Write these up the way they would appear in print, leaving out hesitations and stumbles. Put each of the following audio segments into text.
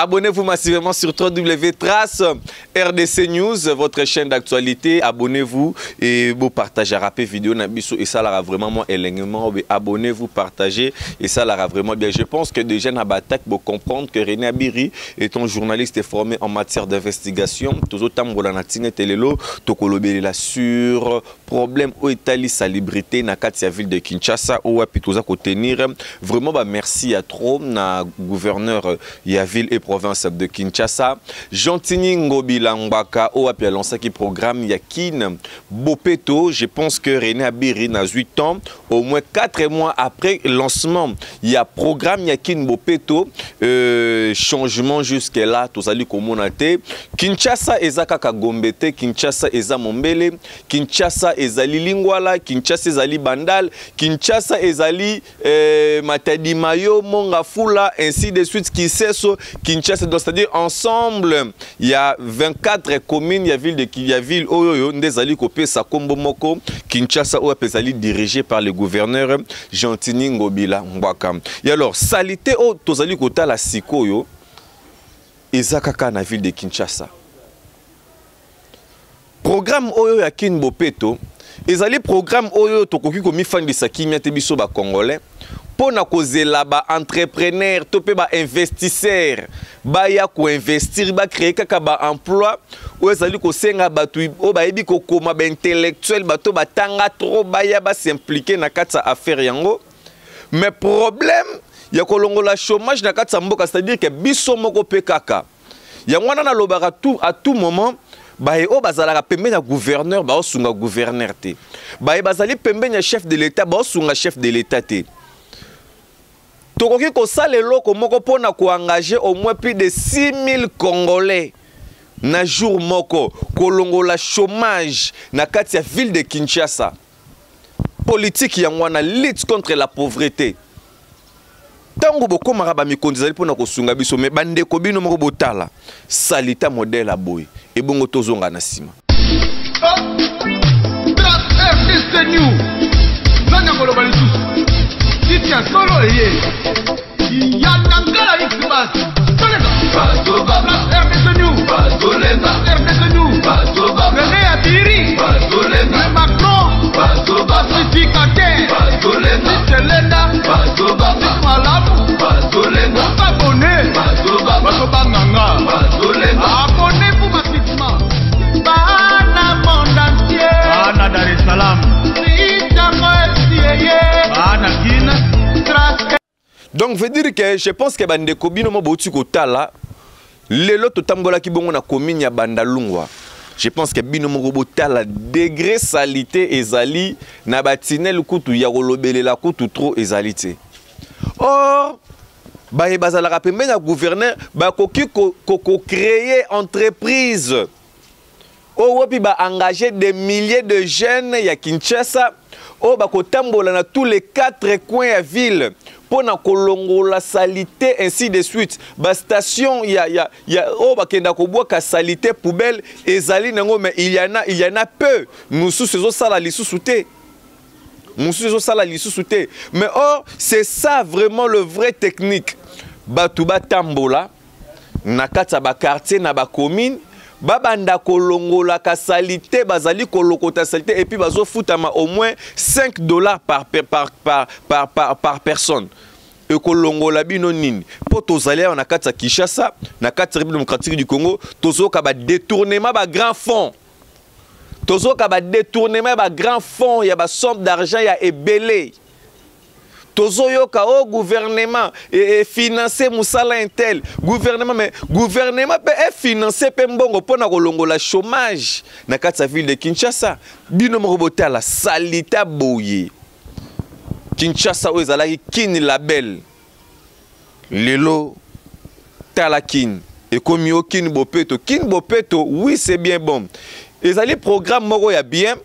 Abonnez-vous massivement sur 3W Trace RDC News, votre chaîne d'actualité. Abonnez-vous et vous partagez rapé vidéo na biso et ça la vraiment moi élément. Abonnez-vous, partagez et ça la vraiment bien. Je pense que déjà na batak pour comprendre que René Abiri est un journaliste formé en matière d'investigation. Tozo tambola na tine telelo tokolobelela sur problème oyo etali salubrité na kati ya ville de Kinshasa oyo wapi toza kotenir vraiment ba merci ya trop na gouverneur ya ville et province de Kinshasa Gentiny Ngobila Ngbaka oyo wapi alansaki programme ya Kin Bopeto. Je pense que René Abiri na 8 ans au moins 4 mois après lancement ya programme ya Kin Bopeto, changement jusque là tozali komona te. Kinshasa eza kaka Gombe te, Kinshasa eza Mombele, Kinshasa ezali Lingwala, Kinshasa ezali Bandal, Kinshasa ezali Matadi Mayo, Mongafula, ainsi de suite, Kiseso, Kinshasa. Donc c'est-à-dire ensemble il y a 24 communes, il y a ville de il y a ville oyo nde ezali kopesa kombo moko Kinshasa oyo ezali dirigé par le gouverneur Gentiny Ngobila Ngbaka. Et alors salité oyo tozali kotala sikoyo eza kaka na ville de Kinshasa. Programme oyo ya Kin Bopeto ezali programme oyo tokoki komifandisa kimia te biso ba Congolais mpo na kozela ba entrepreneur to mpe ba investisseur baya koinvestir, bacréer kaka ba emploi oyo ezali kosenga bato oyo bayebi kokoma, ba intellectuel, bato batanga trop, baya bas'impliquer na kati ya affaire yango. Mais problème ya kolongola chômage na kati ya mboka, c'est-à-dire que biso moko mpe kaka yango wana nalobaka tout à tout moment, baye oyo bazalaka pembeni ya gouverneur baosunga gouverneur te, baye bazali pembeni ya chef de l'État baosunga chef de l'État te. Tokoki kosala eloko moko mpona koengager au moins plus de 6000 Congolais na jour moko, kolongola chômage na kati ya ville de Kinshasa. Politique yango wana, lutte contre la pauvreté. Ntango bokomaka bamikonzi ezali mpona kosunga biso, me bandeko bino moko botala saleté modèle ya boye, ebongo tozonga na nsima. RDC News, nani akoloba lisusu titi ya solo eye ya Nangala Xmas toleka RDC News, RDC News, René Abiri, le Macron pacificateur, Selenda malamu, abonné bato banganga, abonnez-vous massivement, bana monde entier, bana Dar es Salaam, sitango esieye, bana Kine. Trace. Donc veut dire que je pense que bandeko bino mo bauti kotala lelo totambolaki bongo na commune ya Bandalungwa. Je pense que bino moko botala degré salité ezali na batunnel, kutu ya kolobelela kutu trop ezali te. Or baye bazalaka pembeni ya gouverneur bakoki kocréer entreprise oyo wapi baengage des milliers de jeunes ya Kinshasa oyo bakotambola na tous les quatre coins ya ville mpo na kolongola salité, ainsi de suite. Bastation ya oyo bakenda kobwaka salité, poubelle, ezali nango, mais il y en a peu. Mosusu ezosala lisusu te, mosusu ezosala lisusu te. Mais or c'est ça vraiment le vrai technique: bato batambola na kati ya baquartier, na bacommune, babanda kolongolaka salité, bazali kolokota salité et puis bazofutama au moins 5 $ par personne. Ekolongola bino nini? Mpo tozali awa na kati ya Kinshasa, na kati ya République démocratique du Congo, tozoyoka badétournement bagrand fonds, tozoyoka badétournement ya bagrand fonds, ya basomme d'argent ya ebele. Tozoyoka o gouvernement efinance mosala un tel gouvernement, mais gouvernement mpe efinance mpe mbongo mpo na kolongola chômage na kati ya ville de Kinshasa. Bino moko botala saleté boye. Kinshasa oyo ezalaki Kin la belle, lelo tala Kin ekomi o Kin Bopeto. Kin Bopeto, oui, c'est bien bon, ezali programme moko ya bien,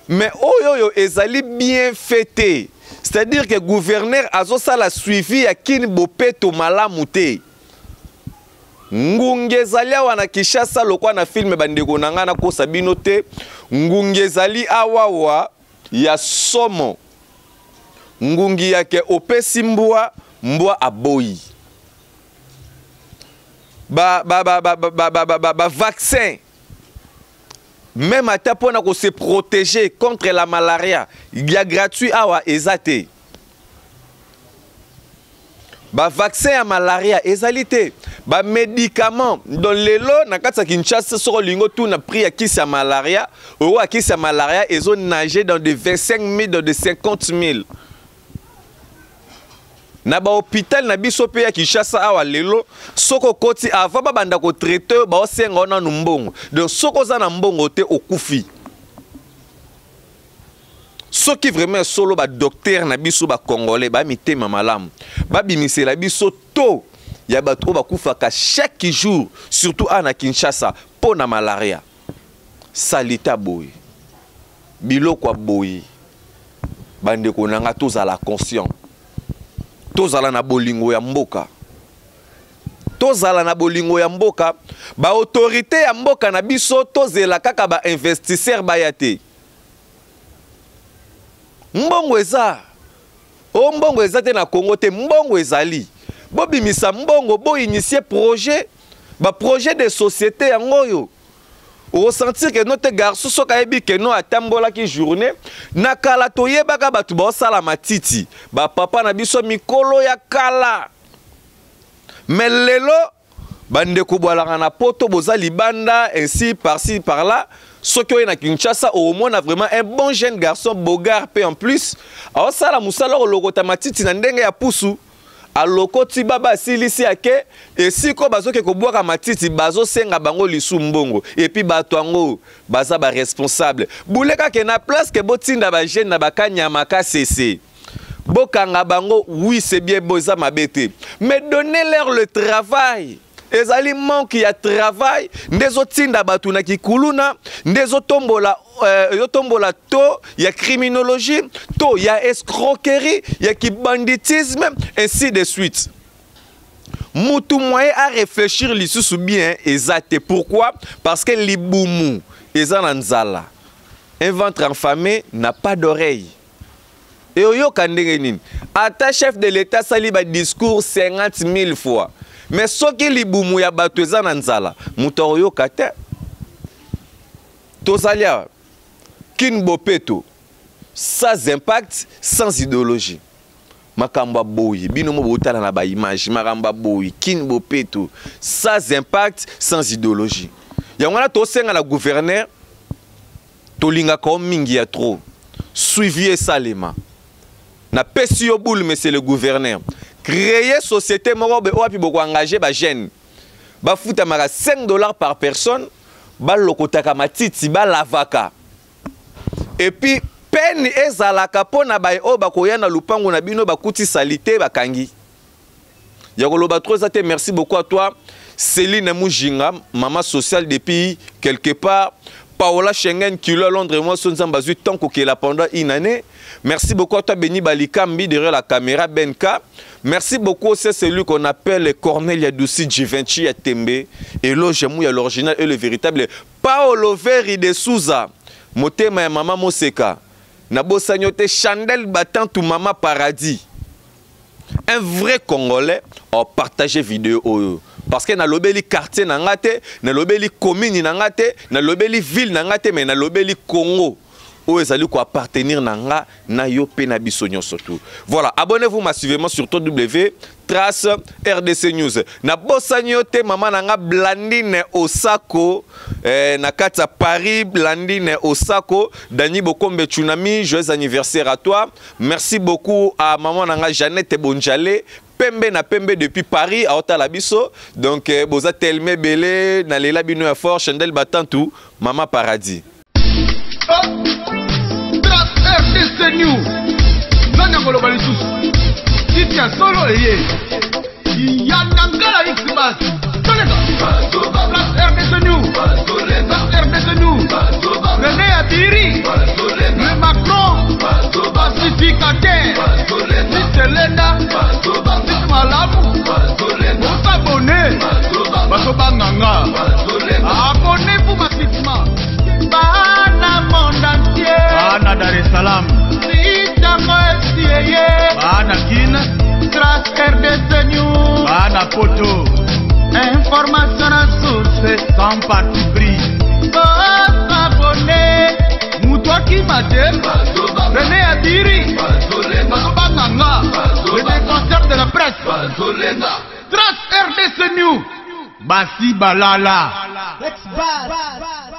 mais oyo oyo ezali bien fait te, c'est-à-dire que gouverneur azosala suivi ya Kin Bopeto malamu te. Ngungi ezali awa na Kinshasa lokwa na film. Bandeko na ngai, nakosa bino te, ngungi ezali awawa ya somo, ngungi yake opesi mbwa, mbwa aboyi. Ba ba ba ba ba ba ba ba, ba vaccin même ata mpona ko se protéger contre la malaria ya gratuit awa eza te. Ba vaccin ya malaria ezali te, ba médicament. Donc lelo na kati ya Kinshasa, soki olingi otuna prix ya kisi ya malaria, oyo ya kisi ya malaria ezo nager dans de 25 000, dans de 50 000. Na bahôpital na biso mpe ya Kinshasa awa lelo, soki okoti, avant babanda kotraiter oyo, baosenga o nanu mbongo. Donc soki oza na mbongo te, okufi. Soki vraiment solo badocteur na biso bacongolais bamitema malamu, babimisela biso to ya bato oyo bakufaka chaque jour, surtout awa na Kinshasa, mpo na malaria. Salita boye, biloko ya boye. Bandeko na nga, tozala conscient, tozala na bolingo ya mboka, tozala na bolingo ya mboka. Baautorité ya mboka na biso, tozela kaka bainvestisseur baya te. Mbongo eza o, mbongo eza te na Kongo te. Mbongo ezali, bobimisa mbongo, boinitier projet, baprojet de société. Yango oyo okosentir que no te, garçon soki ayebi que no atambolaki journée. Na kala toyebaka bato baosala matiti, bapapa na biso mikolo ya kala. Mais lelo, bandeko bwalaka na Poto, boza libanda, ainsi par-ci par-là, soki oye na Kinshasa, okomona vraiment un bon jeune garçon, beau gars mpe en plus, aosala mosala kolokota matiti na ndenge ya pusu. Alokoti baba, asilisi, ake esika oyo bazoke kobwaka matiti, bazosenga bango lisu mbongo. Et puis bato yango baza baresponsable bule kaka na place que botinda bajeune na bakanyama kasese, bokanga bango. Oui, c'est bien beau, eza mabe te, mais donnez-leur le travail. Ezali manque ya travail nde ezotinda bato na kikuluna, nde ezotombola ezotombola to ya criminologie, to ya escroquerie, ya kibanditisme, ainsi de suite. Mutu moyen à réfléchir lisusu bien eza te. Pourquoi? Parce que libumu eza na nzala. Un ventre affamé n'a pas d'oreille. E oyoka ndenge nini? Ata chef de l'État asali badiscours 50 000 fois, mais soki libumu ya bato eza na nzala, moto akoyoka te. Tozali awa, Kin bopeto sans impact, sans idéologie. Makambo ya boye, bino mo botala na baimage. Makambo ya boye, Kin bopeto sans impact, sans idéologie. Yango wana tosenga na gouverneur, tolingaka o mingi ya trop, suivi esalema. Napesi yo boule, monsieur le gouverneur, créer société moko boye oyo wapi bokoengager bajeune, bafutamaka 5 $ par personne, balokotaka matiti, balavaka. Et puis peine ezalaka mpo na baye oyo bakoya na lupango na bino, bakuti saleté, bakangi. Ya koloba trop eza te. Merci beaucoup à toi, Céline Mujinga, mama sociale depuis quelque part. Paola Schengen kilo à Londres, moi so Nzambe azwi tant kokela pendant une année. Merci beaucoup à toi, Beni Balikambi, derrière la caméra, Benka. Merci beaucoup aussi, celui qu'on appelle Cornelia Doussi Givenchy à Tembe Éloge Mouya, l'original et le véritable Paolo Veri de Souza, motema ya mama Moseka. Nabosani yo te, Chandel Batantu, mama Paradis. Un vrai Congolais partager vidéo oyo, parce que nalobeli quartier na nga te, nalobeli commune na nga te, nalobeli ville na nga te, mais nalobeli Congo oyo ezali koappartenir na nga, na yo mpe na biso nyonso tu. Voilà, abonnez-vous massivement sur W Trace RDC News. Nabosani yo te, mama na nga Blandine Osako, na kati ya Paris. Blandine Osako, Dani Bokombe Tsunami, joyeux anniversaire à toi. Merci beaucoup à maman na nga Jeannette Bonjale, pembe na pembe depuis Paris, aotala biso. Donc boza telme ebele, nalela bino ya fort. Chandel Batantu, mama Paradis. RDC News, nani akoloba lisusu? Kiti ya solo eye ya Nangala Xmas, toleka RDC News, RDC News. René Abiri, le Macron pacificateur, Sitelenda Siti malamu. Bosabone, bazobanganga, abonnez-vous massivement, bana monde entier. Bana Dar es Salaam. Sitango esi eye. Bana Kine. Trace RDC News. Bana Poto. Info. Information na source sans parti pris. Bosabone moto akima te. René Abiri bazobanga nga, le défenseur de la presse. Trace RDC News basi balala. X-Bas.